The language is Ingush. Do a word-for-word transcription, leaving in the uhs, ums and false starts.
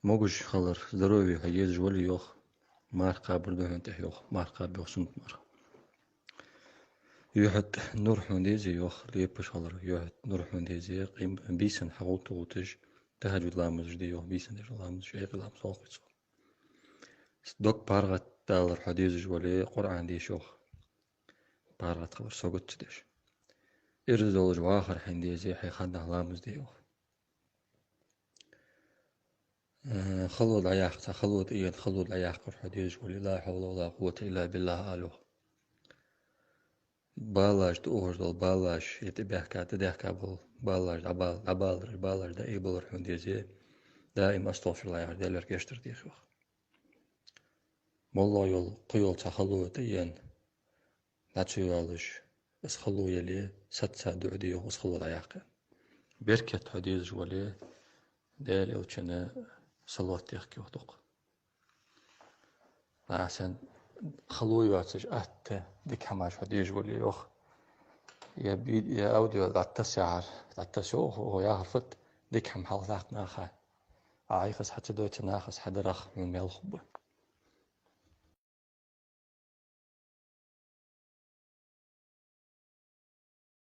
Могаш хилар, здоровье хьа дезаш вале, йоах, марха кхабар да хьона тӀехьа, йоах, марха кхаба, йоах, суннат марха. Юхьа тӀа нур хьона дезе, йоах, лепаш хилар, юхьа тӀа нур хьона дезе, къем-, бийсан хьагӀовттагӀовтташ, тахӀаджуд ламазаш де, йоах, бийсан деш ламазаш, айкъи ламаз хьалкхийцо. Дог паргӀатдалар хьа дезаш вале, Къуръан деша, йоах. ПаргӀата хабар сагот ца деш. Ираз долаш вахар хьайна дезе, хьай ханнахьа ламаз де, йоах. Э, хало дӀаяккха, цхьа хало тӀаена, хало дӀаяккхар хьа дезаш вале, ла хьавла ва ла къуввата илла биллахӀ ала, йоах. Балаш, тӀаухаш дола балаш, е тӀабаьхка, тӀадехка бола балаш, дӀабал-, дӀабалараш, балаш дӀаайбалар хьона дезе, даим астагӀфируллахӀ яхаш, Даьлера гешт дар деха, йоах. МоллагӀа йола, кхы йола цхьа хало тӀаена, дӀа ца йоалаш, из хало яле, саца дуӀа де, йоах, из хало дӀаяккха. Беркат хьа дезаш вале, Даьла Элчана салот дехка, йоах, дукха. Нагахьа санна хало йоацаш атта дика хӀамаш хьа дезаш вале, йоах. Я би-, я аудио дӀатасса яхар, дӀатасса, йоах, йоах, яхар фуд, дика хӀама хьалхадаккха наха. Ӏа хьайх из хьа ца дойтача, наха из хьадарах хьона маьл хургба.